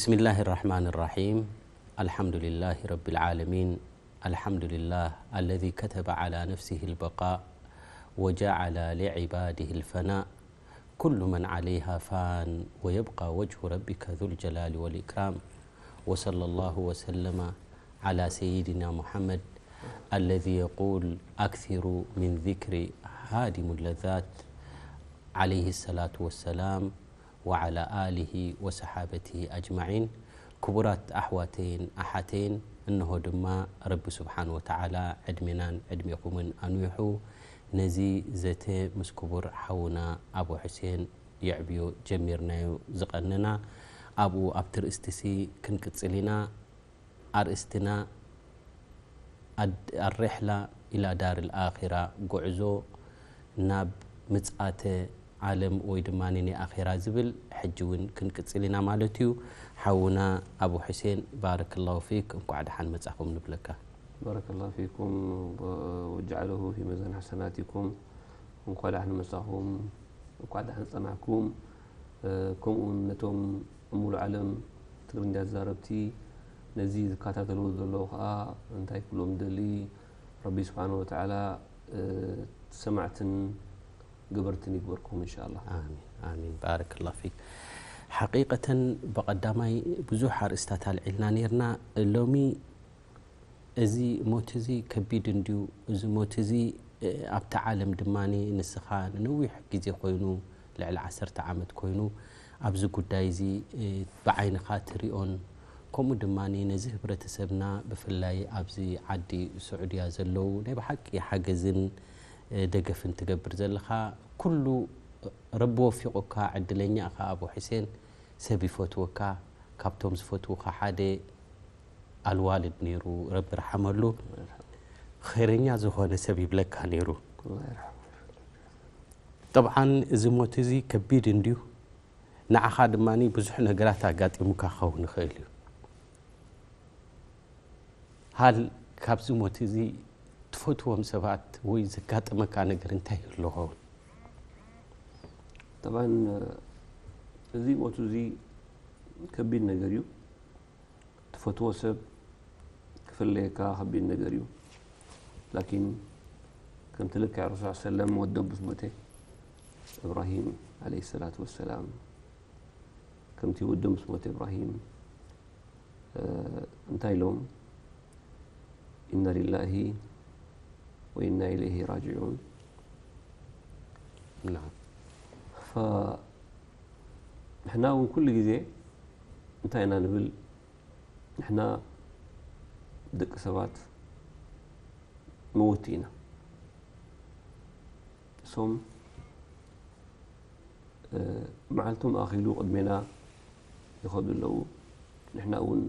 بسم الله الرحمن الرحيم. الحمد لله رب العالمين. الحمد لله الذي كتب على نفسه البقاء وجعل لعباده الفناء. كل من عليها فان ويبقى وجه ربك ذو الجلال والإكرام. وصلى الله وسلم على سيدنا محمد الذي يقول: أكثروا من ذكر هادم اللذات، عليه الصلاة والسلام، وعلى آله وصحابته أجمعين. ክቡራት ኣሕዋተይን ኣሓተይን፣ እንሆ ድማ ረቢ ስብሓን ወተዓላ ዕድሜናን ዕድሜኹምን ኣንዊሑ ነዚ ዘተ ምስ ክቡር ሓውና ኣቡ ሕሴን የዕብዮ ጀሚርናዮ ዝቐነና። ኣብኡ ኣብቲ ርእስቲሲ ክንቅጽል ኢና። ኣርእስትና ኣድ-፣ ኣሬሕላ ኢላ ዳር ልኣኺራ፣ ጉዕዞ ናብ ምጽኣተ ዓለም ወይ ድማ ናይ ኣኼራ ዝብል ሕጂ እውን ክንቅጽል ኢና ማለት እዩ። ሓውና ኣቡ ሕሴን፣ ባረከላሁ ፊክ፣ እንኳዕ ደሓን መጻኹም ንብለካ። ባረከላሁ ፊኩም ወጀዐለሁ ፊ ሚዛን ሐሰናቲኩም። እንኳዕ ደሓን መጻኹም፣ እንኳዕ ደሓን ጸናሕኩም። እ፣ ከምኡ እውን ነቶም ኣብ ሙሉእ ዓለም ትግርኛ ተዛረብቲ ነዚ ዝከታተልዎ ዘለዉ ኸኣ እንታይ ክብሎም ደሊ፣ ረቢ ስብሓን ወተዓላ፣ እ፣ ሰማዕትን ገበርትን ይግበርኩም እንሻ ኣላህ። ኣሚን፣ ኣሚን። ባረከላሁ ፊክ። ሓቂቀተን ብቐዳማይ ብዙሕ ኣርእስታት ኣልዒልና ነይርና። ሎሚ እዚ ሞት እዚ ከቢድ እንድዩ። እዚ ሞት እዚ፣ እ፣ ኣብታ ዓለም ድማ ንስኻ ንነዊሕ ግዜ ኮይኑ፣ ልዕሊ ዓሰርተ ዓመት ኮይኑ ኣብዚ ጉዳይ እዚ፣ እ፣ ብዓይንኻ ትሪኦን፣ ከምኡ ድማ ነዚ ህብረተሰብና ብፍላይ ኣብዚ ዓዲ ስዑድያ ዘለዉ ናይ ብሓቂ ሓገዝን፣ እ፣ ደገፍን ትገብር ዘለኻ ኩሉ ረቢ ወፊቑካ፣ ዕድለኛ ኢኻ ኣቡ ሕሴን። ሰብ ይፈትወካ፣ ካብቶም ዝፈትዉኻ ሓደ ኣልዋልድ ነይሩ፣ ረቢ ርሓመሉ። ኸይረኛ ዝኾነ ሰብ ይብለካ ነይሩ። ኣላህ ይርሓሞ። ጠብዓን እዚ ሞት እዚ ከቢድ እንድዩ። ንዓኻ ድማ ብዙሕ ነገራት ኣጋጢሙካ ክኸውን ይኽእል እዩ። ሃል ካብዚ ሞት እዚ ትፈትዎም ሰባት ወይ ዘጋጠመካ ነገር እንታይ ይህሉ ኸውን? ጠብዓን እዚ ሞት እዚ ከቢድ ነገር እዩ። ትፈትዎ ሰብ ክፍለየካ ከቢድ ነገር እዩ። ላኪን ከምቲ ልክዕ ረሱል ሰለም ወዶም ምስ ሞተ፣ እብራሂም ዓለይሂ ሰላቱ ወሰላም፣ ከምቲ ወዶም ምስ ሞተ እብራሂም፣ እ፣ እንታይ ኢሎም? ኢና ሊላሂ ወኢና ኢለይሂ ራጅዑን። ናም። ፈ-፣ ንሕና እውን ኩሉ ግዜ እንታይ ኢና ንብል? ንሕና ደቂ ሰባት መወቲ ኢና። እሶም፣ እ፣ መዓልቶም ኣኺሉ ቅድሜና ይኸዱ ኣለዉ። ንሕና እውን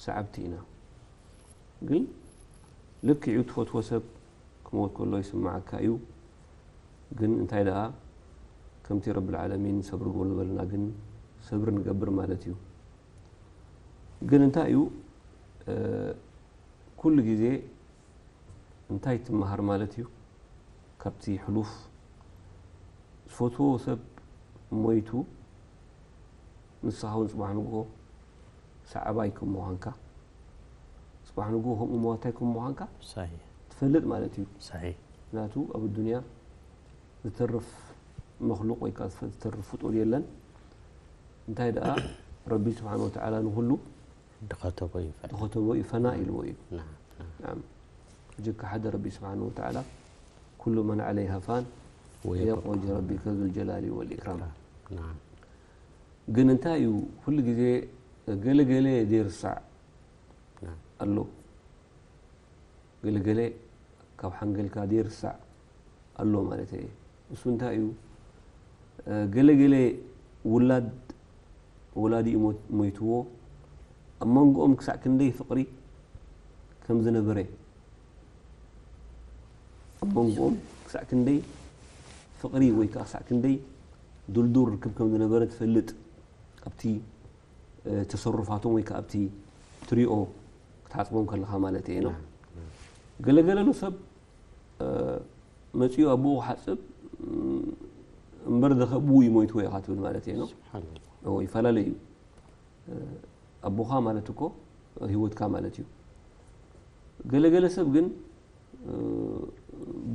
ሰዓብቲ ኢና። ግን ልክዕ እዩ፣ ትፈትዎ ሰብ ክመውት ከሎ ይስምዓካ እዩ። ግን እንታይ ደኣ፣ ከምቲ ረብል ዓለሚን ሰብሪ ግበሩ ዝበለና ግን ሰብሪ ንገብር ማለት እዩ። ግን እንታይ እዩ፣ እ፣ ኩሉ ግዜ እንታይ ትመሃር ማለት እዩ? ካብቲ ሕሉፍ ዝፈትዎ ሰብ ሞይቱ፣ ንስኻ እውን ጽባሕ ንግሆ ሰዓባይ ከም ምዃንካ፣ ጽባሕ ንግሆ ከምኡ መዋታይ ከም ምዃንካ ሳሒሕ። ትፈልጥ ማለት እዩ። ሳሒሕ። ምኽንያቱ ኣብ ኣዱንያ ዝተርፍ መኽሉቕ ወይ ከኣ ዝተርፍ ፍጡር የለን። እንታይ ደኣ፣ ረቢ ስብሓን ወተዓላ ንኹሉ ድኸተቦ እዩ ፈና። ድኸተቦ እዩ ፈና ኢልዎ እዩ። ናም፣ ናም። ናም። ጀካ ሓደ ረቢ ስብሓን ወተዓላ፣ ኩሉ መን ዓለይሃ ፋን ወየብቃ ወየብቃ ወጀህ ረቢከ ዙል ጀላሊ ወል ኢክራም። ናም። ግን እንታይ እዩ፣ ኩሉ ግዜ ገለ ገለ ዘይርሳዕ ናም። ኣሎ። ገለ ገለ ካብ ሓንገልካ ዘይርሳዕ ኣሎ ማለት እየ። እሱ እንታይ እዩ? እ፣ ገለ ገለ ውላድ፣ ወላዲኡ ሞ-፣ ሞይትዎ፣ ኣብ መንጎኦም ክሳዕ ክንደይ ፍቕሪ ከም ዝነበረ፣ ኣብ መንጎኦም ክሳዕ ክንደይ ፍቕሪ ወይ ከዓ ክሳዕ ክንደይ ድልዱል ርክብ ከም ዝነበረ ትፈልጥ፣ ኣብቲ፣ እ፣ ተሰሩፋቶም ወይ ከዓ ኣብቲ ትሪኦ ክትሓጽቦም ከለኻ ማለት እየ ነው። ገለገለ ሎ ሰብ፣ እ፣ መጺኡ ኣቦኡ ክሓጽብ፣ እም፣ እምበር ዘኸብኡ ይሞይትዎ ኢኻ ትብል ማለት እየ ነው። ስብሓንላህ። ኦ፣ ይፈላለ እዩ። ኣቦኻ ማለት እኮ ህይወትካ ማለት እዩ። ገለገለ ሰብ ግን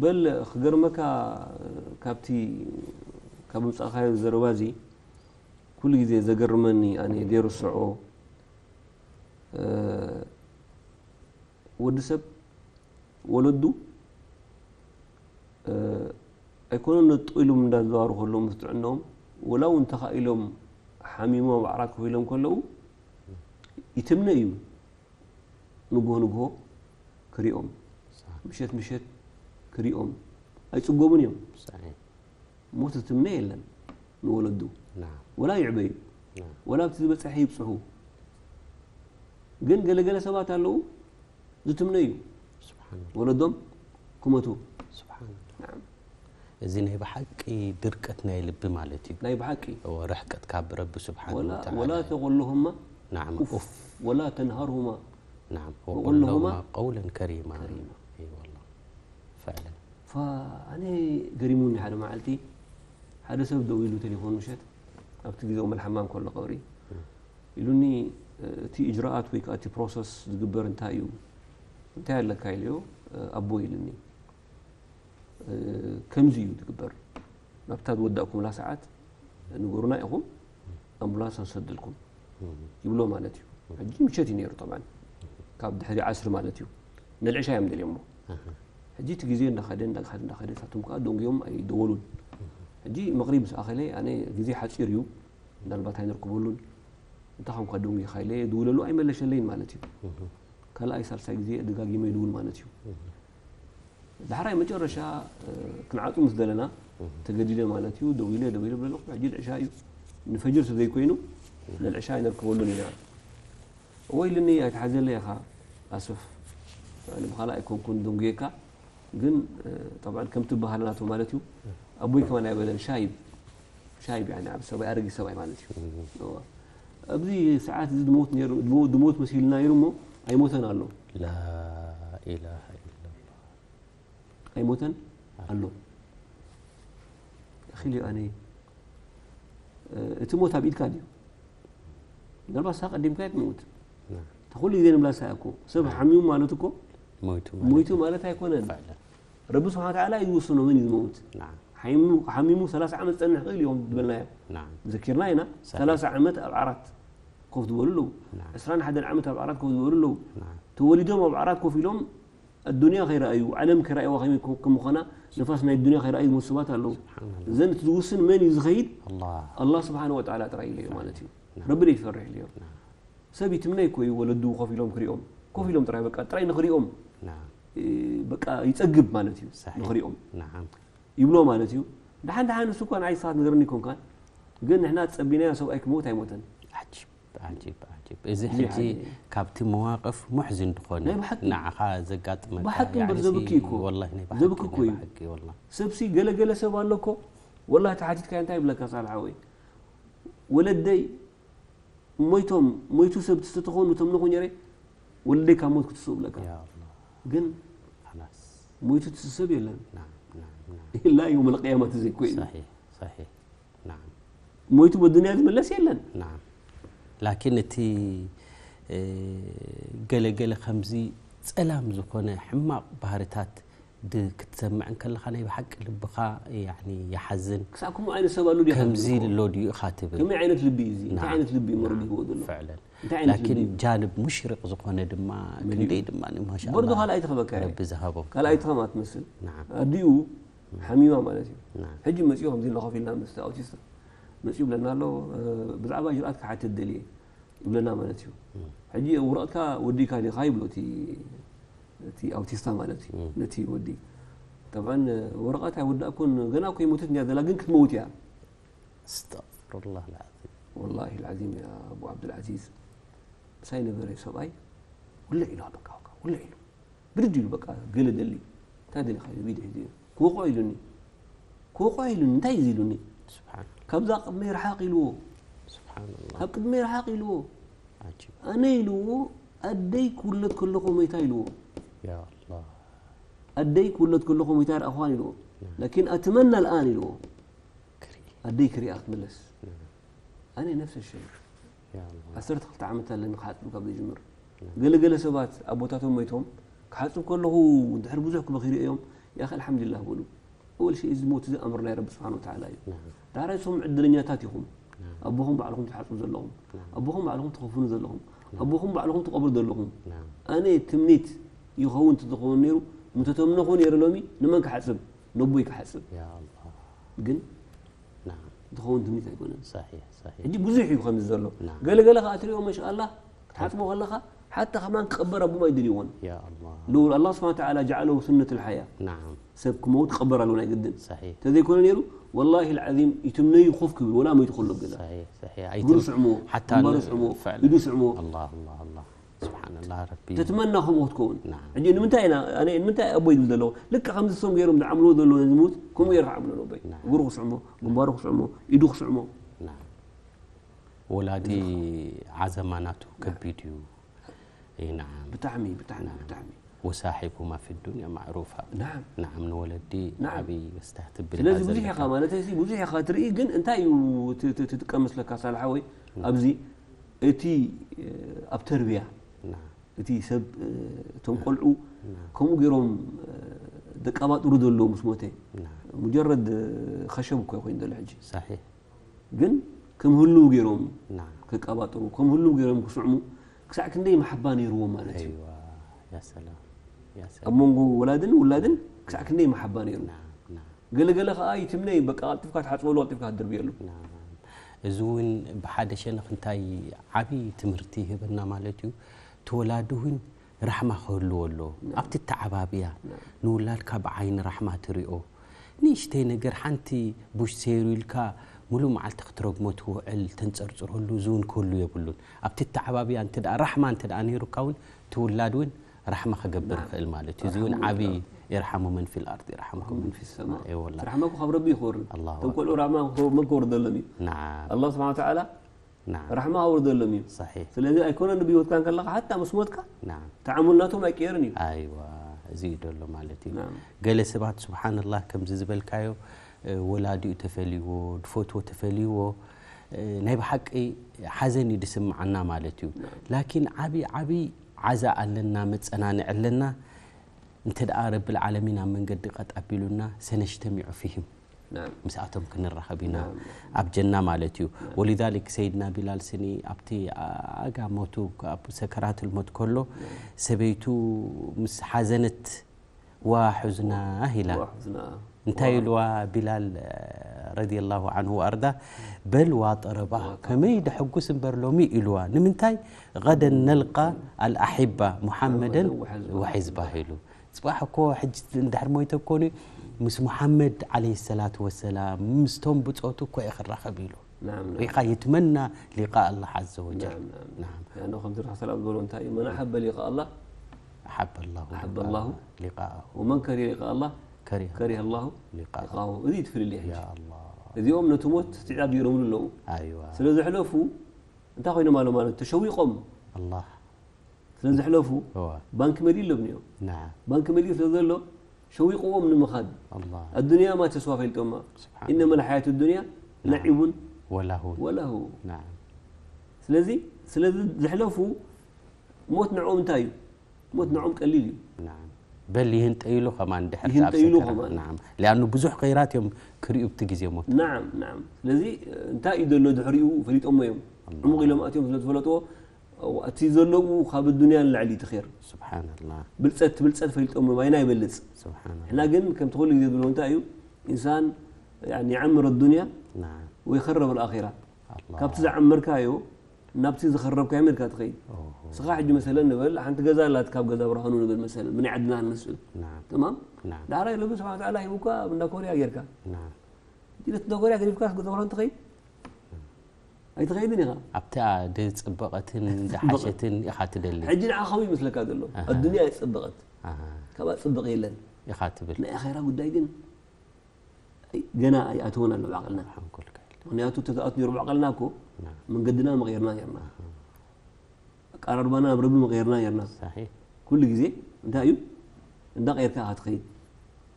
በል ክገርመካ፣ ካብቲ ካብ ምጻእካዮ ዘረባ እዚ ኩሉ ግዜ ዘገርመኒ፣ ኣነ ዘይርስዖ፣ ወዲ ሰብ ወለዱ ኣይኮኑን ነጡ ኢሎም እንዳዘዋሩ ከለዉ ምስ ጥዕናኦም፣ ወላ እውን ተኻኢሎም ሓሚሞም ኣብ ዓራት ኮፍ ኢሎም ከለዉ ይትምነ እዩ። ንግሆ ንግሆ ክሪኦም፣ ምሸት ምሸት ክሪኦም ኣይጽገሙን እዮም። ሞት ዝትምነ የለን ንወለዱ። ወላ ይዕበዩ፣ ወላ ኣብቲ ዝበጽሐ ይብጽሑ። ግን ገለገለ ሰባት ኣለዉ ዝትምነዩ፣ ወለዶም ክመቱ። እዚ ናይ ብሓቂ ድርቀት ናይ ልቢ ማለት እዩ። ናይ ብሓቂ ርሕቀት ካብ ረቢ ስብሓን ወላ ተቆልሁማ ናም ኡፍ ወላ ተንሃርሁማ ናም ወቆለሁማ ቀውለን ከሪማ። ፈዕለን ኣነ ገሪሙኒ ሓደ መዓልቲ ሓደ ሰብ ደው ኢሉ ቴሌፎን ምሸት ኣብቲ ግዜ ኡመል ሓማም ከሎ ቀብሪ ኢሉኒ፣ እቲ እጅራኣት ወይ ከዓ እቲ ፕሮሰስ ዝግበር እንታይ እዩ? እንታይ ኣለካ ኢለዮ፣ ኣቦ ኢልኒ። ከምዚ እዩ ዝግበር፣ ናብታ ዝወዳእኩምላ ሰዓት ንገሩና ኢኹም ኣምቡላንስ ንሰደልኩም ይብሎ ማለት እዩ። ሕጂ ምሸት እዩ ነይሩ፣ ጠብዓን ካብ ድሕሪ ዓስሪ ማለት እዩ። ንልዕሻ እዮም ደልዮሞ። ሕጂ እቲ ግዜ እንዳኸደ እንዳኸደ እንዳኸደ ሳቶም ከዓ ደንጉዮም ኣይደወሉን። ሕጂ መቕሪብ ምስ ኣኸለ ኣነ ግዜ ሓፂር እዩ፣ ምናልባት ኣይንርከበሉን፣ እንታይ ከምኳ ደንጉኻ ኢለ ድውለሉ ኣይመለሸለይን ማለት እዩ። ካልኣይ ሳልሳይ ግዜ ደጋጊመ ይድውል ማለት እዩ። ዳሕራይ መጨረሻ ክንዓጹ ምስ ደለና ተገዲደ ማለት እዩ። ደዊለ ደዊለ ብለለኹ ሕጂ ልዕሻ እዩ፣ ንፈጅር ስለ ዘይኮይኑ ንልዕሻ ኣይነርከበሉን ኢና። እወ ኢልኒ ኣይትሓዘለይ ኢኻ ኣስፍ፣ ኣነ ብኻልእ ኣይኮንኩን ደንጉየካ፣ ግን ጠብዓን ከምቲ በሃለ ናቱ ማለት እዩ። ኣቦይ ከማን ኣይበለን ሻይብ ሻይብ ያኒ ዓብ ሰብኣይ ኣረጊት ሰብኣይ ማለት እዩ። እወ ኣብዚ ሰዓት እዚ ድመውት ነይሩ ድመውት መሲልና ነይሩ እሞ ኣይሞተን ኣሎ። ላኢላሃ ኢለላህ ኣይሞተን ኣሎ። እኺል እዩ ኣነ እቲ ሞት ኣብ ኢድካ ድዩ? ምናልባት ሳ ቀዲምካ ትመውት። ተኩሉ ግዜ ንብላ ሳ እኮ ሰብ ሓሚሙ ማለት እኮ ሞይቱ ማለት ኣይኮነን። ረቢ ስብሓን ተዓላ እዩ ዝውስኖ መን እዩ ዝመውት። ሓሚሙ ሰላሳ ዓመት ዝፀንሕ ክእል እዮም ዝበልናዮ ዘኪርና ኢና። ሰላሳ ዓመት ኣብ ዓራት ኮፍ ዝበሉ ኣለዉ። ዕስራን ሓደን ዓመት ኣብ ዓራት ኮፍ ዝበሉ ኣለዉ። ተወሊዶም ኣብ ዓራት ኮፍ ኢሎም ኣዱንያ ከይረኣዩ ዓለም ከይረኣይዋ ከመይ ከም ምኾና ንፋስ ናይ ኣዱንያ ከይረኣዩ ዝሞቱ ሰባት ኣለዉ። እዘን እቲ ዝውስን መን እዩ ዝኸይድ? ኣላህ ስብሓን ወተዓላ ጥራይ ኢለዮ ማለት እዩ። ረቢ ዘይትፈርሕ ኢለዮ። ሰብ ይትምነይ እኮ እዩ ወለዱ ኮፍ ኢሎም ክሪኦም ኮፍ ኢሎም ጥራይ በቃ ጥራይ ንኽሪኦም በቃ ይጸግብ ማለት እዩ። ንኽሪኦም ይብሎ ማለት እዩ። ደሓን ደሓን ንሱ እኳ ንዓይ ሰባት ንገርኒ ይኮንካን ግን ንሕና ጸቢናዮ ሰብኣይ ክመውት ኣይሞተን። ዓጂብ ዓጂብ ዓጂብ። እዚ ሕጂ ካብቲ መዋቕፍ ሙሕዚን ዝኾነ ናይ ብሓቂ። ንዓኻ ዘጋጥመካ ብሓቂ እምበር ያዕኒ ዘብኪ እኮ። ወላሂ ናይ ብሓቂ ዘብኪ እኮ ናይ እዩ። ብሓቂ ወላሂ። ሰብሲ ገለገለ ሰብ ኣሎ እኮ ወላሂ ተሓቲትካዮ እንታይ ይብለካ ሳልሓ ወይ ወለደይ ሞይቶም ሞይቱ ሰብ ትስተተኾኑ ተምልኹ ነይረ ወለደይ ካብ ሞት ክትስኡ ብለካ ያ ኣላህ። ግን ኸላስ ሞይቱ ትስሰብ የለን ናም ናም ናም ኢላ የውመል ቅያማ ተዘይኮይኑ ሰሒሕ ሰሒሕ ናም ሞይቱ በዱንያ ዝምለስ የለን። ናም ላኪን እቲ ገለገለ ከምዚ ጸላም ዝኾነ ሕማቕ ባህርታት ክትሰምዕ እንከለኻ ናይ ብሓቂ ልብኻ ያኒ ይሓዝን። ክሳዕ ከምኡ ዓይነት ሰብ ኣሎ ድዩ ከምዚ ኣሎ ድዩ ኢኻ ትብል። ከመይ ዓይነት ልቢ እዩ እዚ? እንታይ ዓይነት ልቢ እዩ መረዲእዎ ዘሎ? ፍዕለን እንታይ ዓይነት ላኪን ልቢ እዩ? ጃንብ ሙሽሪቕ ዝኾነ ድማ ክንደይ ድማ ማሻ በርዶ ካልኣይቲ ከበካ እየ። ረቢ ዝሃቦም ካልኣይቲ ከማ ትመስል ናዓም። ኣዲኡ ሓሚማ ማለት እዩ። ናዓም። ሕጂ መፂኡ ከምዚ ኢለ ኮፍ ኢልና ምስ ኣውቲስታ መፂኡ ብለና ኣሎ። ብዛዕባ ጅርኣት ክሓትት ደልየ ይብለና ማለት እዩ። ሕጂ ወረቐትካ ወዲእካ ዲኻ ይብሎ እቲ እቲ ኣውቲስታ ማለት እዩ ነቲ ወዲ። ጠብዓን ወረቐት ኣይወዳእኩን ገና እኮ ይሞተት እንዲያ ዘላ ግን ክትመውት እያ። ኣስተግፍሩላህ ልዓዚም። ወላሂ ልዓዚም ያ ኣቡ ዓብዱልዓዚዝ ምሳይ ነበረ ሰብኣይ ውልዕ ኢሉ በቃ ውልዕ ኢሉ ብድድ ኢሉ በቃ ገለ ደሊ እንታይ ደሊኻ ኢሉ ብኢዱ ሒዙ ክወቕዖ ኢሉኒ ክወቕዖ ኢሉኒ እንታይ እዩ ኢሉኒ ስብሓን ካብዛ ቅድመይ ርሓቕ ኢልዎ ስብሓንላህ ካብ ቅድመይ ርሓቕ ኢልዎ ዓጂብ ኣነ ኢልዎ ኣደይ ክውለድ ከለኹ መይታ ኢልዎ ያ ኣላህ ኣደይ ክውለድ ከለኹ መይታ ይረኣኹዋን ኢልዎ ላኪን ኣትመና ልኣን ኢልዎ ክርኢ ኣደይ ክሪኣ ክትምለስ ኣነ ነፍሰ ሸይ ዓሰርተ ክልተ ዓመት ኣለኒ ክሓጽብ ካብ ዝጅምር። ገለገለ ሰባት ኣቦታቶም ሞይቶም ክሓጽብ ከለኹ ድሕሪ ብዙሕ ክበኺ ርእዮም፣ ያኸ ኣልሓምዱሊላህ በሉ። ኣወል ሸይ እዚ ሞት እዚ ኣምር ናይ ረቢ ስብሓን ወተዓላ እዩ። ዳሕራይ እሶም ዕድለኛታት ኢኹም። ኣቦኹም ባዕልኹም ትሓጽቡ ዘለኹም፣ ኣቦኹም ባዕልኹም ትኸፍኑ ዘለኹም፣ ኣቦኹም ባዕልኹም ትቐብሩ ዘለኹም። ኣነ ትምኒት ይኸውን ትዝኸውን ነይሩ፣ ምተተምነኹ ነይሩ ሎሚ ንመን ክሓጽብ? ነቦይ ክሓጽብ። ግን ትኸውን ትምኒት ኣይኮነን። ሕጂ ብዙሕ እዩ ከምዚ ዘሎ። ገለገለ ከዓ ትሪኦ መሻኣላ ክትሓፅቦ ከለካ ሓታ ከማን ክቐበር ኣቦም ኣይደልይዎን። ልውል ኣላ ስብሓን ተዓላ ጀዓለሁ ሱነት ልሓያ። ሰብ ክመውት ክቐበር ኣለዎ ናይ ግድን። ተዘይኮነ ነይሩ ወላሂ ልዓዚም ይትምነዩ ኮፍ ክብል ወላ መይቱ ከሎ ገዛ። እግሩ ስዕሞ፣ ግንባሩ ስዕሞ፣ ኢዱ ስዕሞ። ስብሓንላህ ረቢ ተትመና ከምኡ ክትከውን። ሕጂ ንምንታይ ኢና ኣነ ንምንታይ ኣቦይ ዝብል ዘለኹ ልክዕ ከምዚ ሶም ገይሮም ዝዓምልዎ ዘለዉ ዝሙት ከምኡ ገይሩ ክዓምሎ ኣቦይ። እግሩ ክስዕሞ፣ ግንባሩ ክስዕሞ፣ ኢዱ ክስዕሞ። ወላዲ ዓዘማ ናቱ ከቢድ እዩ። ናዓም ብጣዕሚ ብጣዕሚ ብጣዕሚ ወሳሒቡማ ፊ ዱንያ ማዕሩፋ። ናዓም ናዓም ንወለዲ ናዓም። ዓብይ ስታህ ትብል ስለዚ ኢኻ ብዙሕ ኢኻ ዘለካ። ማለት እዚ ብዙሕ ኢኻ ትርኢ ግን እንታይ እዩ ት- ት- ትጥቀም ስለካ ሳልሓ ወይ ኣብዚ እቲ ኣብ ተርቢያ ናዓም እቲ ሰብ እቶም ቆልዑ ናዓም ከምኡ ገይሮም ደቃባጥሩ ዘለዉ ምስ ሞተ ናዓም ሙጀረድ ከሸብ እኮ ኮይኑ ዘሎ ሕጂ ሳሒሕ ግን ከም ህልው ገይሮም ናዓም ከቃባጥሩ ከም ህልው ገይሮም ክስዕሙ ክሳዕ ክንደይ መሓባ ነይርዎም ማለት እዩ ኣይዋ ያ ሰላም ያ ኣብ ሰላም መንጎ ወላድን ውላድን ክሳዕ ክንደይ መሓባ ነይሩ ናዓም ናዓም ገለገለ ከዓ ይትምነይ በቃ ቀልጢፍካ ትሓፅበሉ ቀልጢፍካ ትድርብየሉ ናዓም እዚ እውን ብሓደ ሸነኽ እንታይ ዓብዪ ትምህርቲ ይህበና ማለት እዩ። እቲ ወላዲ እውን ራሕማ ክህልዎ ኣለዎ። ኣብቲ ተዓባብያ ንውላድካ ብዓይኒ ራሕማ ትሪኦ። ንእሽተይ ነገር ሓንቲ ቡሽ ሰይሩ ኢልካ ሙሉእ መዓልቲ ክትረግሞ ትውዕል ተንፀርፅረሉ እዚ እውን ክህሉ የብሉን። ኣብቲ ተዓባብያ እንተ ደኣ ራሕማ እንተ ደኣ ነይሩካ እውን እቲ ውላድ እውን ራሕማ ክገብር ይኽእል ማለት እዩ። እዚ እውን ዓብዪ ኢርሓሙ መን ፊል ኣርድ ኢርሓምኩም መን ፊ ሰማ። እየ ወላ ራሕማ እኮ ካብ ረቢ ይኸወርን ኣላሁ እቶም ቆልዑ ራሕማ መን ከወርደሎም እዩ ናዓም ኣላ ስብሓን ተዓላ ናዓም ራሕማ ከወርደሎም እዩ ሳሒሕ ስለዚ ኣይኮነን ብህይወትካ እንከለካ ሓታ ምስ ሞትካ ናዓም ተዓሙል ናቶም ኣይቀየርን እዩ ኣይዋ እዚ እዩ ደሎ ማለት እዩ። ናም ገለ ሰባት ስብሓንላህ ከምዚ ዝበልካዮ እ፣ ወላዲኡ ተፈልይዎ ድፈትዎ ተፈልይዎ እ፣ ናይ ብሓቂ ሓዘን እዩ ዝስምዓና ማለት እዩ። ላኪን ዓብዪ ዓብዪ ዓዛ ኣለና መፀናንዒ ኣለና። እንተ ደኣ ረብል ዓለሚን ኣብ መንገዲ ቀጥ ኣቢሉና ሰነጅተሚዑ ፊህም ናም ምስኣቶም ክንራኸብ ኢና ናም ኣብ ጀና ማለት እዩ። ወሊዛሊክ ሰይድና ቢላል ስኒ ኣብቲ ኣጋ ሞቱ ኣብ ሰከራት ልሞት ከሎ ሰበይቱ ምስ ሓዘነት ዋ ሑዝና ኢላ ዋሕዝና እንታይ ኢልዋ ቢላል ረዲየላሁ ዓንሁ ወኣርዳ በል ዋጠረባ ከመይ ደሐጉስ እምበር ሎሚ ኢልዋ ንምንታይ غدا نلقى الأحبة محمدا وحزبه ኢሉ ጽባሕ እኮ ሕጂ እንድሕር ሞይተ እኮ ኒ ምስ ሙሓመድ ዓለይሂ ሰላቱ ወሰላም ምስቶም ብጾቱ እኮ እየ ክራኸብ ኢሉ ናም ሪኻ يتمنى لقاء الله عز وجل ናም ናም نعم ያኖ ከምዚ ራህ ሰላም ዝበሎ እንታይ እዩ መን ኣሓበ ሊቃ ኣላ أحب الله أحب الله لقاءه ومن كره لقاء الله كره كره الله لقاءه لقاءه እዚ ትፍልልይ ሕጂ يا الله እዚኦም ነቲ ሞት ስቲዕዳድ ገይሮምሉ ኣለዉ أيوة ስለ ዘሕለፉ እንታይ ኮይኖም ኣሎ ማለት ተሸዊቖም الله ስለ ዘሕለፉ هو ባንክ መሊኡ ኣለብኒ እዮም نعم ባንክ መሊኡ ስለ ዘሎ ሸዊቕዎም ንምኻድ الله ኣዱንያ ማ ተስዋ ፈልጦማ سبحان إنما الحياة الدنيا لعب ولهو ولهو نعم ስለዚ ስለዚ ዘሕለፉ ሞት ንዕኦም እንታይ እዩ ሞት ንዕኦም ቀሊል እዩ نعم በል ይህንጠይሉ ከማን ድሕር ይህንጠይሉ ኣብ ሰከራ። ከማን። نعم لأنه ብዙሕ ኸይራት እዮም ክርእዩ ኣብቲ ግዜ ሞት ናዓም ናዓም ስለዚ እንታይ እዩ ዘሎ ድሕሪኡ ፈሊጦሞ እዮም ዕሙቕ ኢሎም ኣትዮም ስለ ዝፈለጥዎ እቲ ዘለዉ ካብ ዱንያ ንላዕሊ እቲ ር سبحان الله ብልፀት ብልፀት ፈሊጦሞ ማይና ይበልፅ سبحان الله ሕና ግን ከምቲ ኩሉ ግዜ ዝብሎ እንታይ እዩ ኢንሳን يعمر الدنيا نعم ويخرب الآخرة الله ካብቲ ዝዓመርካዮ ናብቲ ዝኸረብካዮ ሜርካ ትኸይድ أوه. ስኻ ሕጂ መሰለን ንበል ሓንቲ ገዛ ኣላት ካብ ገዛ ብርሃኑ ንበል መሰለን ብናይ ዓድና ንመስል نعم ተማም نعم ዳሕራይ ረቢ ስብሓን ተዓላ ሂቡካ እንዳ ኮርያ ጌርካ نعم ሕጂ ነቲ እንዳ ኮርያ ገዲፍካ ገዛ ብርሃኑ ትኸይድ ኣይትኸይድን ኢኻ ኣብታ ድፅበቐትን ድሓሸትን ኢኻ ትደሊ ሕጂ ንዓ ከምኡ ይመስለካ ዘሎ ኣሃ። ኣዱንያ ኣይፅበቐት ኣሃ፣ ካብኣ ፅብቕ የለን ኢኻ ትብል ናይ ኣኼራ ጉዳይ ግን ኣይ- ገና ኣይኣተወን ኣሎ ብዓቕልና ሓንኮልካ ኢሉ ምክንያቱ ተዝኣት ነይሩ ብዓቕልና እኮ نعم መንገድና መቐየርና ነርና ኣቀራርባና ናብ ረቢ መቐየርና ነርና صحيح ኩሉ ግዜ እንታይ እዩ እንዳ ቀየርካ ኢኻ ትኸይድ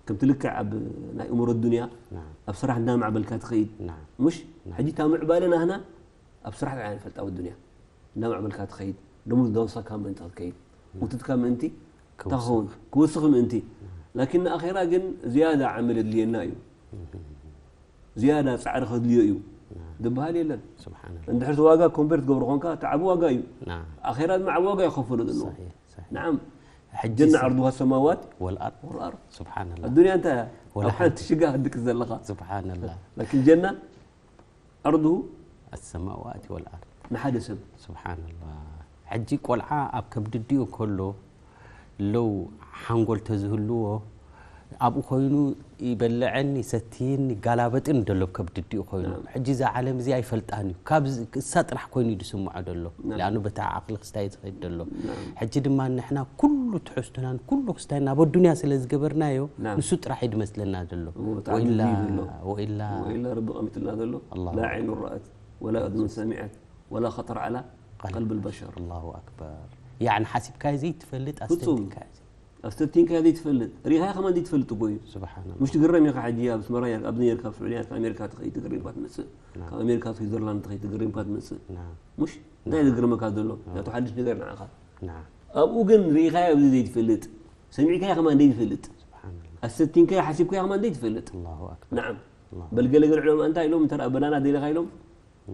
ከምቲ ልክዕ ኣብ ናይ እምሮ ዱንያ نعم ኣብ ስራሕ እንዳ ማዕበልካ ትኸይድ نعم ምሽ ሕጂ እታ ምዕባለ ናህና ኣብ ስራሕ ጥራሕ ንፈልጣ ኣብ ኣዱንያ እናማዕበልካ ትኸይድ፣ ደሞዝ ዳውሳካ ምእንቲ ክትከይድ፣ ውትትካ ምእንቲ ክውስኽ። ትኸውን፣ ክውስኽ ምእንቲ። ላኪን ንኣኼራ ግን ዝያዳ ዓመል የድልየና እዩ። ዝያዳ ጻዕሪ ከድልዮ እዩ ዝበሃል የለን። ስብሓንላህ። እንድሕር እቲ ዋጋ ኮምፔር ትገብሮ ኾንካ፣ እቲ ዓቢ ዋጋ እዩ። ናም። ኣኼራ ድማ ዓቢ ዋጋ ይኸፈሎ ዘለዎ። ሰሒሕ፣ ሰሒሕ። ናም። ሕጂ ጀና ሲ- ዓርዱሃ ሰማዋት ወልኣርድ። ወልኣርድ። ስብሓንላህ። ኣዱንያ እንታይ እያ? ወላ ኣብ ሓንቲ ሓንቲ። ሽጋ ክትድቅስ ዘለኻ። ስብሓንላህ። ላኪን ጀና ዓርዱሁ ኣሰማዋት ወልኣርድ። ንሓደ ሰብ። ስብሓንላህ። ሕጂ ቆልዓ ኣብ ከብዲ ኣዲኡ ከሎ ለው ሓንጎል ተዝህልዎ ኣብኡ ኮይኑ ይበልዕን ይሰትይን ይጋላበጥን ደሎ ኣብ ከብዲ ኣዲኡ ኮይኑ። ናም። ሕጂ እዛ ዓለም እዚኣ ኣይፈልጣን እዩ። ካብ ዝ- እሳ ጥራሕ ኮይኑ እዩ ዝስምዖ ደሎ። ናም። ለኣኑ በታ ዓቕሊ ክስታይ ዝኸይድ ደሎ። ናም። ሕጂ ድማ ንሕና ኩሉ ትሕዝቶናን ኩሉ ክስታይና ኣብ ኣዱንያ ስለ ዝገበርናዮ ናም። ንሱ ጥራሕ እዩ ዝመስለና ዘሎ። እዎ፣ ተዓቢሩ ወኢላ እዩ ዘሎ። ወኢላ ወኢላ ረቢ ቀሚጥልና ዘሎ። ኣላሁ ላ ዓይኑ ረኣት ወላ እዝኑን ሰሚዐት ወላ ኸጠረ ዓላ ቀልቢ ቀልቢ ልበሸር። ኣላሁ ኣክበር። ያዕኒ ሓሲብካዮ ዘይትፈልጥ ፍጹም። ኣስተንቲንካዮ ዘይ- ኣስተንቲንካዮ ዘይትፈልጥ፣ ሪኢኻዮ ከማን ዘይትፈልጥ እኮ እዩ። ስብሓንላህ። ሙሽ ትግረም ኢኻ። ሕጂ ኣብ ኣስመራ ነር-፣ ኣብዚ ነርካ፣ ኣብ ስዑድያ ነርካ፣ ኣሜሪካ ትኸይድ ትግረምካ ትመጽእ። ናም። ካብ ኣሜሪካ ስዊዘርላንድ ትኸይድ ትግረምካ ትመጽእ። ናም። ሙሽ እንታይ ዝግርመካ ዘሎ? ናቱ ሓድሽ ነገር ንዓኻ። ናም። ኣብኡ ግን ሪኢኻዮ ኣብዚ ዘይትፈልጥ፣ ሰሚዕካዮ ከማን ዘይትፈልጥ፣ ስብሓንላህ። ኣስተንቲንካዮ ሓሲብካዮ ከማን ዘይትፈልጥ። ኣላሁ ኣክበር። ናዓም። ኣላሁ በል ገለ ገለ ዑለማ እንታይ ኢሎም፣ እንተ ደኣ በናና ደሊኻ ኢሎም፣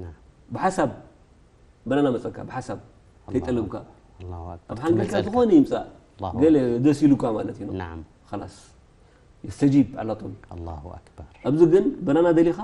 ናም። ብሓሳብ በናና መጸካ፣ ብሓሳብ ኣላሁ ከይጠለብካ። ኣላሁ ኣክበር። ኣብ ሓንጎልካ ትመጸልካ። ዝኾነ ይምጻእ፣ ኣላሁ ገለ ኣክበር። ደስ ኢሉካ ማለት እዩ። ናም። ኸላስ። የስተጂብ ዓላ ጦል። ኣላሁ ኣክበር። ኣብዚ ግን በናና ደሊኻ፣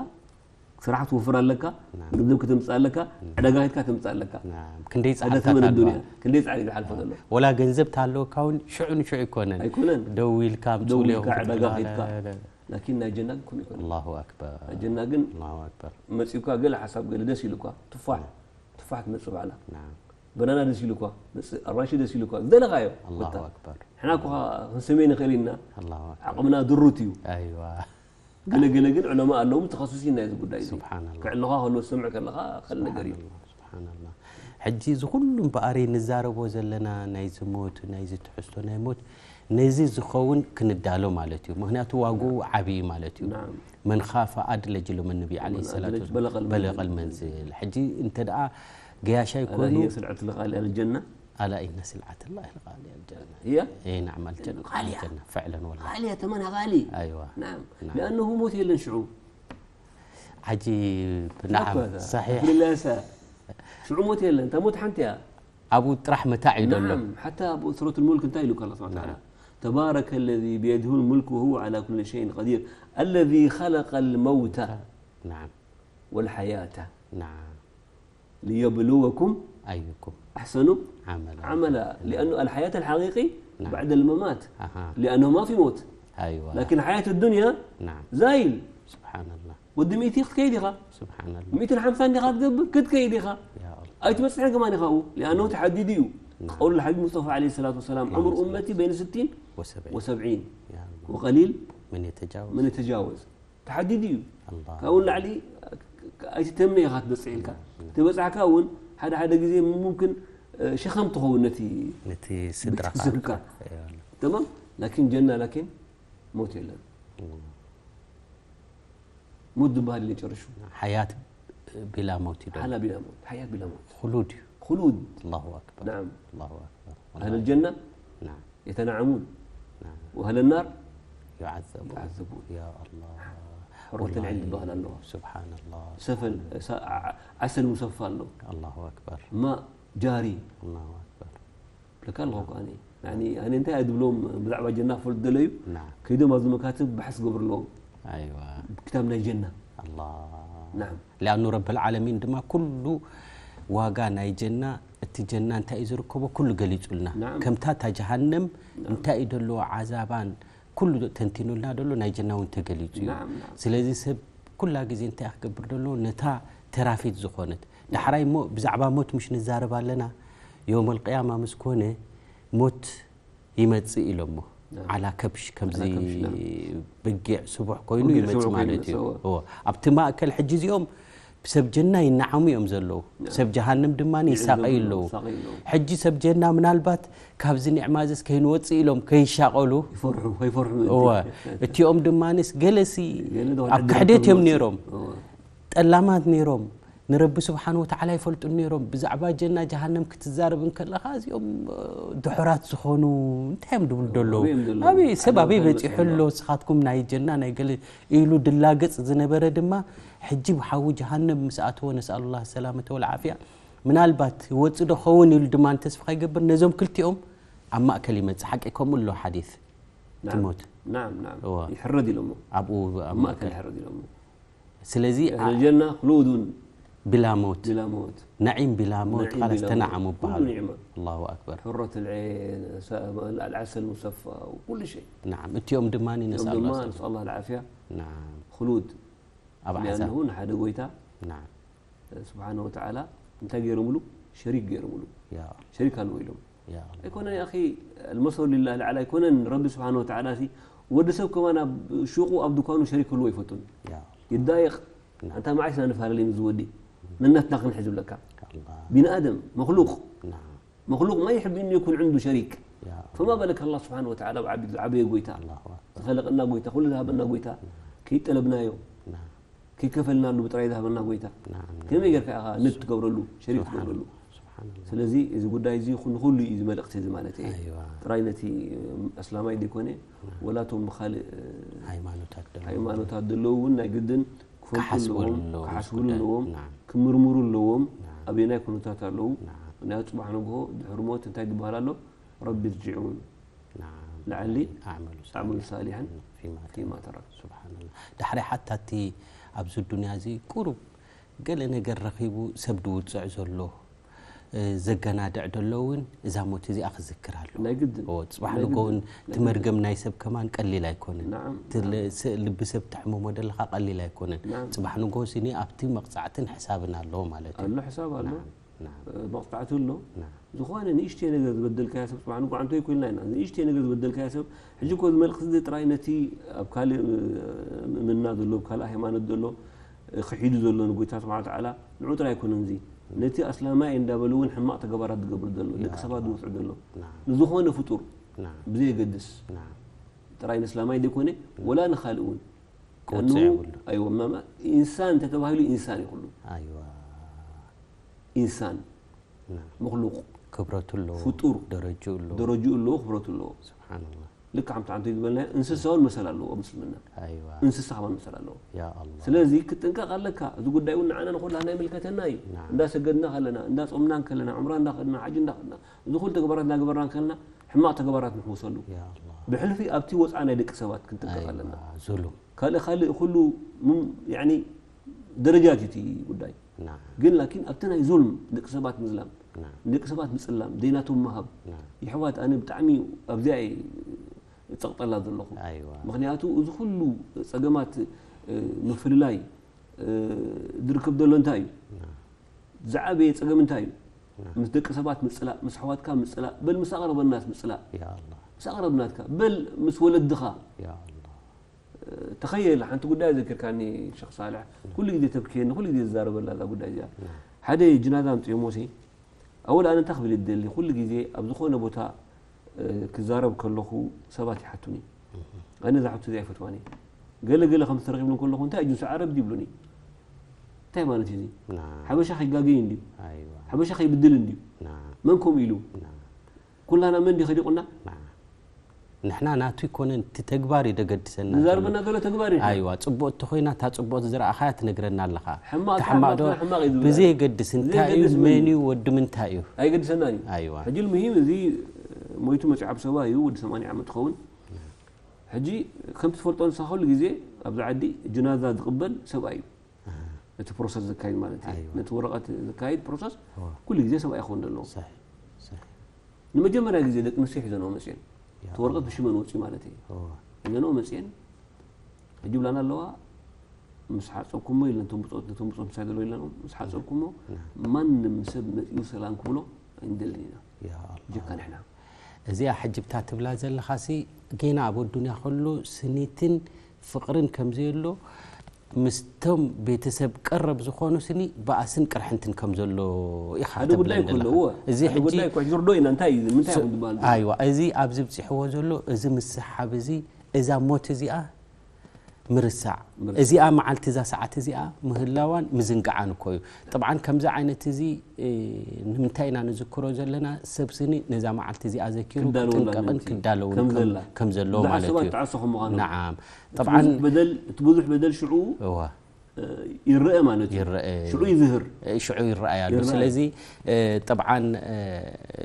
ስራሕ ትወፍር ኣለካ፣ ናም። ገንዘብ ከተምጽእ ኣለካ፣ ናም። ዕዳጋ ኸይድካ ተምጽእ ኣለካ። ናም። ክንደይ ሓደ ጸዓርታት ተመን ኣለዋ። ኣዱንያ፣ ክንደይ ጻዕሪ ዝሓልፎ ዘሎ። ወላ ገንዘብ ታለወካ እውን ሽዑ ንሽዑ ኣይኮነን። ኣይኮነን። ደው ኢልካ ኣምጽኡ ደው ኢልካ ዕዳጋ ኸይድካ። ላ፣ ላ፣ ላ። ላኪን ናይ ጀና ግን ከምኡ ኣይኮነን። ኣላሁ ኣክበር። ናይ ጀና ግን ኣላሁ ኣክበር። መጺኡካ ገለ ሓሳብ ገለ ደስ ኢሉካ፣ ቱፋሕ፣ ናም። ቱፋሕ ትመጽእ ባዕላ። ናም። በናና ደስ ኢሉካ፣ መጽእ፣ ኣራንሺ ደስ ኢሉካ፣ ዝደለኻዮ ኣላሁ ምታ። ኣክበር። ንሕና እኮ ክንስሜ ንኽእል ኢና። ኣላሁ ኣክበር። ዓቕምና ድሩት እዩ። ኣይዋ። ገለ ገለ ግን ዑለማ ኣለዉ፣ ተኸሱሲን ናይዚ ጉዳይ እዚ። ስብሓንላህ። ክዕልኻ ከሎ፣ ትሰምዕ ከለኻ፣ ኸል ነገር እዩ። ስብሓንላህ፣ ስብሓንላህ። ሕጂ እዚ ኩሉ እምበኣር ንዛረቦ ዘለና ናይዚ ሞት፣ ናይዚ ትሕዝቶ ናይ ሞት፣ ነዚ ዝኸውን ክንዳሎ ማለት እዩ። ምኽንያቱ ዋግኡ ዓብዪ ማለት እዩ። ናም። መን ኻፈ ኣድለጅ ኢሎም ነቢ ዓለይሂ ወመን ሰላቱ ኣድለጅ በለቐል በለቐል መንዝል። መንዝል። ሕጂ እንተ ደኣ ገያሻ ኣላ ኣይኮኑ። ሂየ ስልዐቱ ልቓሊ ኣልጀና። ኣላ ኢነ ስልዓት ላህ ልቓሊ ኣልጀና። ሂየ? إي نعم، الجنة. غالية. الجنة، فعلًا والله. غالية، ثمنها غالي. أيوة. نعم. نعم. لأنه ሞት የለን ሽዑ። ዓጂብ። ናዓም፣ هكذا. ሰሒሕ። ሽዑ ሞት የለን። እታ ሞት ሓንቲ እያ። ኣብኡ ጥራሕ መታዕ እዩ ዘሎ። نعم. ሓታ ኣብ ሱረት ልሙልክ እንታይ ኢሉ ኣላ ስብሓነ ወተዓላ? ናዓም። تبارك الذي بيده الملك وهو على كل شيء قدير. الذي خلق الموت ናዓም። والحياة ናዓም። ليبلوكم أيكم أحسن عملا. عملا. لأنه الحياة الحقيقي نعم. بعد الممات. أها. لأنه ما في موت. أيوة. لكن حياة الدنيا نعم. زايل. سبحان الله. ወዲ ሚእቲ ክትከይድ ኢኻ። سبحان الله. ሚእትን ሓምሳን ዲኻ ክትገብር? ክትከይድ ኢኻ። يا الله. ኣይትበጽሕን ከማን ኢኻ ኣብኡ። لأنه ተሓዲዱ እዩ። نعم. قول الحبيب مصطفى عليه الصلاة والسلام، اللهم عمر صل أمتي بين ستين وسبعين. وسبعين. يا الله. وقليل من يتجاوز. من يتجاوز. ተሓዲዱ እዩ። ኣላህ። ካብኡ ንላዕሊ ኣይትተምነ ኢኻ ትበጽሕ ኢልካ። ተበጻሕካ እውን ሓደ ሓደ ግዜ ሙምክን፣ እ፣ ሸኸም ትኸውን ነቲ ነቲ ስድራኻ። ቤተሰብካ። እያ። ተማም? ላኪን ጀና ላኪን ሞት የለን። እም። ሞት ዝበሃል የለን ጨርሹ። ሓያት ቢላ ሞት እዩ። ሓላ ቢላ ሞት፣ ሓያት ቢላ ሞት። ኹሉድ እዩ። ኹሉድ። ኣላሁ ኣክበር። ናዓም። ኣላሁ ኣክበር። ኣህለል ጀና ናዓም። የተናዓሙን ናዓም። ወአህለ ናር ዩዓዘቡን። ዩዓዘቡን። ያ ኣላህ። ሑረተል ዒን ወላሂ፣ ዝበሃል ኣለዋ። ሱብሓነላህ። ሰፈል፣ ሳ-፣ ዓ-፣ ዓሰል ሙሰፋ ኣሎ። ኣላሁ ኣክበር። ማእ ጃሪ። ኣላሁ ኣክበር። ብለካ ኣለኹ እኮ ኣነ። ያኒ፣ ኣነ እንታይ እየ ድብሎም ብዛዕባ ጀና ክፈልጡ ደለዩ? ናዓም። ከይዶም ኣብዚ መካትብ ባሕስ ገብርሎም። ኣይዋ። ክታብ ናይ ጀና። ኣላህ። ናዓም። ሊኣኑ ረብል ዓለሚን ድማ ኩሉ ዋጋ ናይ ጀና፣ እቲ ጀና እንታይ እዩ ዝርከቦ ኩሉ ገሊጹልና። ናዓም። ከምታ እታ ጀሃነም ናዓም። እንታይ እዩ ደለዎ ዓዛባን ኩሉ ተንቲኑልና ደሎ ናይ ጀና እውን ተገሊጹ እዩ። ናዓም፣ ናዓም። ስለዚ ሰብ ኩላ ግዜ እንታይ ክገብር ደሎ ነታ ተራፊት ዝኾነት። ዳሕራይ እሞ ብዛዕባ ሞት ምሽ ንዛረብ ኣለና። የውመል ቅያማ ምስ ኮነ ሞት ይመጽእ ኢሎሞ። ናም። ዓላ ከብሽ፣ ከምዚ ዓላ ከብሽ፣ ናም። በጊዕ ስቡሕ ኮይኑ በጊዕ ይመጽእ ስቡሕ ማለት ኮይኑ እዩ። ይመጽእ፣ እወ። እወ። ኣብቲ ማእከል ሕጂ እዚኦም ሰብ ጀና ይነዓሙ እዮም ዘለዉ። ናም። ሰብ ጀሃንም ድማ ይዕዘቡ ይሳቐዩ ኣለዉ፣ ኣለዉ። ይሳቐዩ ኣለዉ። ሕጂ ሰብ ጀና ምናልባት ካብዚ ኒዕማ እዚስ ከይንወጽእ ኢሎም ከይሻቐሉ። ይፈርሑ፣ ከይፈርሑ ምእንቲ። እወ። እቲኦም ድማንስ ገለሲ ገለ ዶ ኣብ ሕድር ክሕደት እዮም ክመጽእ። ነይሮም። እወ። ጠላማት ነይሮም። ንረቢ ስብሓን ወተዓላ ይፈልጡ ነይሮም። ብዛዕባ ጀና ጀሃነም ክትዛረብ እንከለኻ እዚኦም ድሑራት ዝኾኑ እንታይ እዮም ድብሉ ደለዉ? ኣበይ ሰብ ኣበይ በፂሑ ኣሎ? ስኻትኩም ናይ ጀና ናይ ገለ ኢሉ ድላገፅ ዝነበረ ድማ ሕጂ ብሓዊ ጀሃነም ምስ ኣተወ ነስኣሉላ ሰላመተ ወልዓፍያ ምናልባት ይወፅእ ዶ ኸውን ኢሉ ድማ ንተስፋ ከይገብር ነዞም ክልቲኦም ኣብ ማእከል ይመፅእ። ሓቂ ከምኡ ኣሎ ሓዲት ትሞት ይሕረድ ኢሎሞ ኣብኡ ኣብ ማእከል ይሕረድ ኢሎሞ ስለዚ ጀና ክሉዱን ብላ ሞት ብላ ሞት ነዒም ብላ ሞት ነዒም ኻላስ ብላ ተነዓሙ ሞት። ኩሉ በሃሉ ኒዕማ። ኣላሁ ኣክበር ሕረቱል ዒን፣ ሰ-፣ ኣልዓሰል ሙሰፋ፣ ኩሉ ሸይ። ናዓም እቲኦም ድማ እዚኦም ነስኣሉ ድማ ኣላህ ነስኣሉ ኣልዓፍያ ናዓም ክሉድ ኣብ ዓዛብ ሊኣንሁ ንሓደ ጎይታ ናዓም ስብሓነ ወተዓላ እንታይ ገይሮምሉ? ሸሪክ ገይሮምሉ። ያ ሸሪክ ኣለዎ ኢሎም። ያ ኣይኮነን ኣኺ፣ المثل لله الأعلى ኣይኮነን። ረቢ ስብሓነ ወተዓላ ሲ ወዲ ሰብ ከማን ኣብ ሹቁ ኣብ ድኳኑ ሸሪክ ክህልዎ ኣይፈቱን። ያ ይዳየቕ ናዓም ኣንታ መዓስ ኢና ንፈላለ ምስ ዝወዲ ነናትና ክንሕዝ ዝብለካ ኣላህ ቢንኣደም መክሉቅ ናዓም መክሉቅ ما يحب أن يكون عنده شريك ያ فما بالك الله سبحانه وتعالى ብዓቢ ዝዓበየ ጎይታ ኣላሁ ኣክበር ዝኸለቀና ጎይታ ኩሉ ዝሃበና ጎይታ ከይጠለብናዮ ናዓም ከይከፈልናሉ ብጥራይ ዝሃበና ጎይታ ናዓም ከመይ ጌርካ ኢኻ ንድ ትገብረሉ ሸሪክ ትገብረሉ? ስብሓንላህ ስለዚ እዚ ጉዳይ እዚ ንኹሉ እዩ እዚ መልእክቲ እዚ ማለት እየ። ኣይዋ ጥራይ ነቲ ኣስላማይ ዘይኮነ ወላ እቶም ብካልእ ሃይማኖታት ደለዉ ሃይማኖታት ዘለዉ እውን ናይ ግድን ክፈልጡ ክሓስቡ ኣለዎም ኣለዎም ክሓስብሉ ጉዳይ። ኣለዎም ናዓም ክምርምሩ ኣለዎም ናዓም ኣበየናይ ኩነታት ኣለዉ ናዓም ምክንያቱ ፅባሕ ንግሆ ድሕሪ ሞት እንታይ ዝበሃል ኣሎ ረቢ ርጅዑን ናዓም ለዓሊ ኣዕመሉ ኣዕመሉ ሳሊሐን ፊማ ፊማ ተረክ ስብሓንላህ ዳሕራይ ሓታ እቲ ኣብዚ ዱንያ እዚ ቁሩብ ገለ ነገር ረኺቡ ሰብ ድውፅዕ ዘሎ እ፣ ዘገናድዕ ዘሎ እውን እዛ ሞት እዚኣ ክዝክር ኣሎ ናይ ግድን እዎ፣ ፅባሕ ናይ ንጎ እውን ግድን እቲ መርገም ናይ ሰብ ከማን ቀሊል ኣይኮነን ናዓም እቲ ል- ስ- ልቢ ሰብ ትሕምሞ ዘለኻ ቀሊል ኣይኮነን ናዓም ፅባሕ ንጎ ስኒ ኣብቲ መቕፃዕትን ሕሳብን ኣለዎ ማለት እዩ ኣሎ ሕሳብ ኣሎ ናዓም መቕፃዕቲ ኣሎ ናዓም ዝኾነ ንእሽተይ ነገር ዝበደልካያ ሰብ ፅባሕ ንጎ ዓንቶ ይኮልና ኢና ንእሽተይ ነገር ዝበደልካያ ሰብ ሕጂ እኮ ዝመልክቲ እዚ ጥራይ ነቲ ኣብ ካልእ ምእምና ዘሎ ኣብ ካልእ ሃይማኖት ዘሎ ክሒዱ ዘሎ ንጎይታ ስብሓን ተዓላ ንዑ ጥራይ ኣይኮነን እዚ ነቲ ኣስላማይ እንዳበሉ እውን ሕማቕ ተገባራት ዝገብር ዘሎ ደቂ ሰባት ዝወፅዑ ዘሎ ናዓም ንዝኾነ ፍጡር ናዓም ብዘየገድስ ናዓም ጥራይ ንእስላማይ ዘይኮነ ወላ ንካልእ እውን ክወፅዕ የብሉ ኣይወ ማማ ኢንሳን እንተተባሂሉ ኢንሳን ይኹሉ ኣይዋ ኢንሳን ናዓም መክሉቅ ክብረቱ ኣለዎ ፍጡር ደረጅኡ ኣለዎ ደረጅኡ ኣለዎ ክብረቱ ኣለዎ ስብሓንላህ ልክ ሓምቲ ሓንቲ ዝበልና እንስሳ እውን መሰል ኣለዎ ኣብ ምስልምና ኣይዋ እንስሳ ከማን መሰል ኣለዎ ያ ኣላህ ስለዚ ክትጥንቀቕ ኣለካ እዚ ጉዳይ እውን ንዓና ንኩላና ይምልከተና እዩ ናዓም እንዳሰገድና ከለና እንዳፆምናን ከለና ዑምራ እንዳኸድና ሓጅ እንዳኸድና እዚ ኩሉ ተግባራት እንዳገበርና ከለና ሕማቕ ተግባራት ንሕውሰሉ ያ ኣላህ ብሕልፊ ኣብቲ ወፃ ናይ ደቂ ሰባት ክንጥንቀቕ ኣለና ኣይዋ ዙሉም ካልእ ካልእ ኩሉ ምን- ያኒ ደረጃት እዩ እቲ ጉዳይ ናዓም ግን ላኪን ኣብቲ ናይ ዙልም ደቂ ሰባት ምዝላም ናዓም ንደቂ ሰባት ምፅላም ደይናቶም ምሃብ ናዓም ይሕዋት ኣነ ብጣዕሚ ኣብዚኣ እየ ፀቕጠላ ዘለኹ ኣይዋ ምክንያቱ እዚ ኩሉ ፀገማት እ፣ ምፍልላይ እ፣ ዝርከብ ዘሎ እንታይ እዩ ናዓም ዝዓበየ ፀገም እንታይ እዩ ናዓም ምስ ደቂ ሰባት ምፅላእ ምስ ኣሕዋትካ ምፅላእ በል ምስ ኣቕረበናስ ምፅላእ ያ ኣላህ ምስ ኣቕረብናትካ በል ምስ ወለድኻ ያ ኣላህ ተኸየል ሓንቲ ጉዳይ ዘኪርካኒ ሸኽ ሳልሕ ኩሉ ግዜ ተብክየኒ ኩሉ ግዜ ዝዛረበላ እዛ ጉዳይ እዚኣ ሓደ ጅናዛ ኣምፅኦሞ ሲ ኣወል ኣነ እንታይ ክብል ይደሊ ኩሉ ግዜ ኣብ ዝኾነ ቦታ እ፣ ክዛረብ ከለኹ ሰባት ይሓቱኒ ኣነ እዛ ሕቶ እዚኣ ይፈትዋኒ ገለ ገለ ከም ዝተረኺብሉ ከለኹ እንታይ ጅንሱ ዓረብ ድዩ ይብሉኒ እንታይ ማለት እዩ እዚ ናዓም ሓበሻ ከይጋገይ እንድዩ ኣይዋ ሓበሻ ከይብድል እንድዩ ናዓም መን ከምኡ ኢሉ ናዓም ኩላና መን ድዩ ከዲቁና ናዓም ንሕና ናቱ ይኮነን እቲ ተግባር እዩ ደገድሰና ዝዛርበና ዘሎ ተግባር እዩ ኣይዋ ፅቡቅ እንተኮይና እታ ፅቡቅ ዝረኣኻያ ትነግረና ኣለኻ ሕማቅ እቲ ሕማቅ ዶ ሕማቅ እዩ ዝብላ ብዘየገድስ እንታይ እዩ ብዘየገድስ መን እዩ ወዲ ምንታይ እዩ ኣይገድሰናን እዩ ኣይዋ ሕጂ ልሙሂም እዚ ሞይቱ መፂኡ ኣብ ሰባ እዩ ወዲ ሰማንያ ዓመት ትኸውን ሕጂ ከምቲ ትፈልጦ ንሳ ኩሉ ግዜ ኣብዚ ዓዲ ጅናዛ ዝቕበል ሰብኣይ እዩ እቲ ፕሮሰስ ዘካይድ ማለት እዩ ኣይዋ። ነቲ ወረቐት ዘካይድ ፕሮሰስ እዋ። ኩሉ ግዜ ሰብኣይ ክኸውን ዘለዎ صحيح صحيح ንመጀመርያ ግዜ ደቂ ኣንስትዮ ሒዘንኦ መፅኤን ያ እቲ ወረቐት ብሽመን ወፅዩ ማለት እዩ እዋ። ሒዘንኦ መፅኤን ሕጂ ብላና ኣለዋ ምስ ሓፀብኩሞ ኢለን ነቶም ብፆት ነቶም ብፆት ምሳይ ዘለዉ ኢለንኦም ምስ ሓፀብኩሞ ና። ማንም ሰብ መፅኡ ሰላም ክብሎ ኣይንደልን ኢና ያ ኣላህ። ጀካ ንሕና እዚኣ ሕጂ ብታ ትብላ ዘለኻሲ ጌና ኣብ ኣዱንያ ከሎ ስኒትን ፍቕርን ከም ዘየሎ ምስቶም ቤተሰብ ቀረብ ዝኾኑ ስኒ በኣስን ቅርሕንትን ከም ዘሎ ኢኻ ሓደ ተብለን ጉዳይ እኮ ዘለኻ። ኣለዎ እዚ ሓደ ሕጂ ጉዳይ እኮ ሕጂ ርዶ ኢና እንታይ እዩ ምንታይ እዮም ዝበሃል ኣይዋ እዚ ኣብዚ ብፂሕዎ ዘሎ እዚ ምስሓብ እዚ እዛ ሞት እዚኣ ምርሳዕ። ምርሳዕ። እዚኣ መዓልቲ፣ እዛ ሰዓት እዚኣ ምህላዋን ምዝንጋዓን እኮ እዩ። ጥብዓን ከምዚ ዓይነት እዚ፣ እ፣ ንምንታይ ኢና ንዝክሮ ዘለና? ሰብ ስኒ ነዛ መዓልቲ እዚኣ ዘኪሩ ክዳለወላ ክጥንቀቕን ምእንቲ። ክዳለውን ከም ከም-፣ ዘላ። ከም ዘሎ ብዙሓት ማለት ሰባት እዩ። ጣዕሶ ከም ምዃኑ። ነዓም። እቲ ጥብዓን ብዙሕ በደል፣ እቲ ብዙሕ በደል ሽዑ፣ እዋ፣ እ፣ ይረአ ማለት እዩ። ይረአ። ሽዑ ይዝህር። እ፣ ሽዑ ይረኣይ ኣሎ። ይረኣይ። ስለዚ፣ እ፣ ጥብዓን፣ እ፣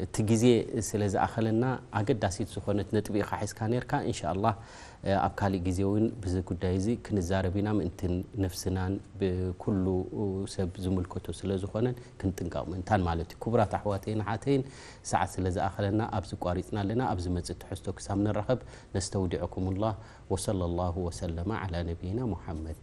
እቲ ግዜ ስለ ዝኣኸለና ኣገዳሲት ዝኾነት ነጥቢ ኢኻ ሒዝካ ነርካ። ኢንሻኣላህ፣ እ፣ ኣብ ካሊእ ግዜ እውን ብዚ ጉዳይ እዚ ክንዛረብ ኢና። ምእንትን ነፍስናን ብኩሉ ሰብ ዝምልከቶ ስለ ዝኾነን ክንጥንቀቕ ምእንታን ማለት እዩ። ክቡራት ኣሕዋተይን ኣሓተይን፣ ሰዓት ስለ ዝኣኸለና ኣብዚ ቋሪጽና ኣለና። ኣብ ዝመጽእ ትሕዝቶ ክሳብ ንራኸብ ነስተውዲዐኩሙላህ። ወሰለላሁ ወሰለመ ዓላ ነቢይና ሙሓመድ።